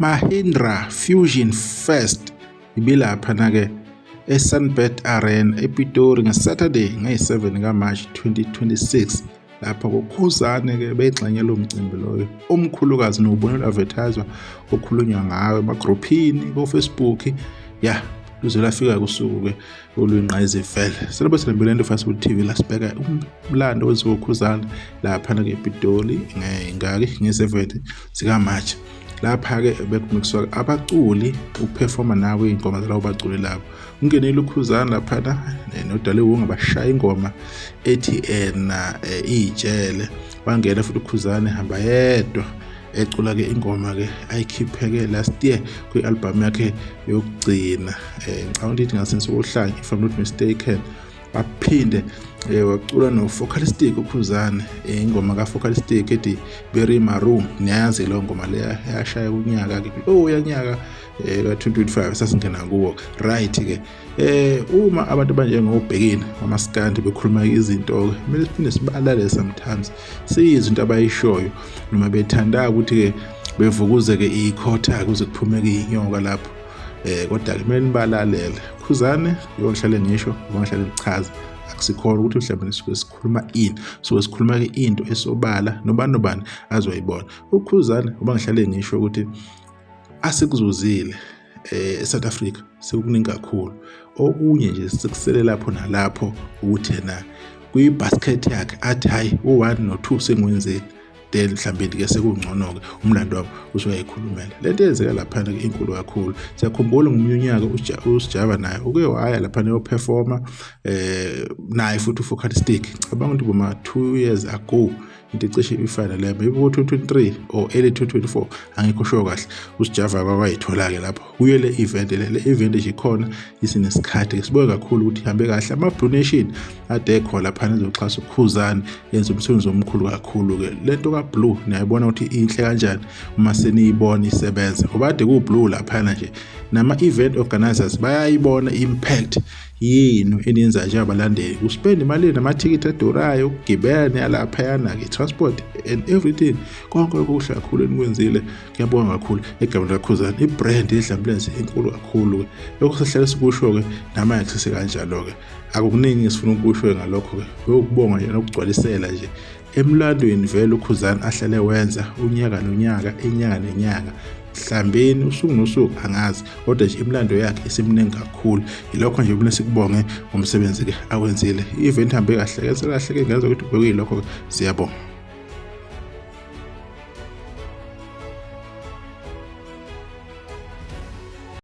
Mahindra Fusion Fest ibilaphana-ke eSunbet Arena ePitori ngeSaturday ngeyi-7 kaMarch 2026 lapha kukhuzane-ke beyingxenye lo mcimbi loyo omkhulukazi nowubonela advertiswa okhulunywa ngayo emagruphini ko-Facebook ya luze lafika kusuku-ke oluyingqayizivele selokhu silembele into fast TV la sibheka umlando wenziwa ukhuzane laphana ke ePitoli ngaki nge-7 zikaMarch lapha-ke bekumikiswa abaculi ukuphefoma nawe iy'ngoma zalabo baculi labo ungenile ukhuzane laphana nodale wunga bashaya ingoma ethi ena iy'tshele wangena futhi ukhuzane hamba yedwa ecula-ke ingoma-ke ayikhiphe-ke last year kwi-albhamu yakhe yokugcina um ngicabanga ukuthi ngasense kohlanya if I'm not mistaken baphinde wacula no-Focalistic ukhuzane ingoma ka-Focalistic ethi Very Maroon niyayazi leyo ngoma leya yashaya kunyaka-ke oh yanyaka ka-2025 sasingena kuwo right-ke uma abantu abanjengobhekeni wamaskandi bekhuluma izinto-ke kumele siphinde sibalale sometimes siyizinto abayishoyo noma bethanda ukuthi-ke bevukuze-ke ikhotha kuze kuphumeke inyoka lapho kodwa ke kumele nibalalele khuzane ngihlale ngisho ngoba ngihlale ngichaza akusikhona ukuthi mhlawumbe nisuke sikhuluma ini suke sikhuluma-ke into esobala nobani nobani azoyibona ukhuzane ngoba ngihlale ngisho ukuthi asekuzuzile eSouth Africa sekukuningi kakhulu okunye nje sekusele lapho nalapho ukuthi yena kwi-basket yakhe athi hayi u-1 no-2 sengiwenzile then mhlawumbe ke sekungcono-ke umlando wabo usuyayikhulumela le nto eyenzeka laphana-ke inkulu kakhulu siyakhumbula ngomunye unyaka usijava naye uke waya laphana eyophefoma naye futhi ufocalistic cabanga ukuthi boma 2 years ago into ecishe ibifana leyo maybe ko-2023 or early 2024 angikho sure kahle usijava kwakayithola-ke lapho kuyo le event le event nje ikhona isinesikhathi ke sibonge kakhulu ukuthi ihambe kahle ama-blue nation ade ekhona laphana ezoxhasa ukhuzane yenza umsebenzi omkhulu kakhulu-ke le nto ka-blue niyayibona ukuthi inhle kanjani uma seniyibona isebenza ngoba kade kuwu-blue laphana nje nama-event organizers bayayibona i-impact yenu eniyenzayo njengabalandeli uspend imali yenu amathikithi adurayo ukugibela niyalaphayana-ke transport and everything konke lokho kuhle kakhulu enikwenzile ngiyabonga kakhulu egameni likakhuzane i-brand yedlambulense inkulu kakhulu-ke lokho sihlale sikusho-ke namanje kusesekanjalo-ke akukuningi esifuna ukusho ngalokho-ke ukubonga nje nokugcwalisela nje emlandweni vele ukhuzane ahlale wenza unyaka nonyaka inyanga nenyanga mhlambeni usuku nosuku angazi kodwa nje imilando yakhe isiminingi kakhulu yilokho nje kumele sikubonge ngomsebenzi-ke awenzile i-event ihambe kahle kenze kahle-ke ngenza ukuthi bekuyilokho-ke siyabonga.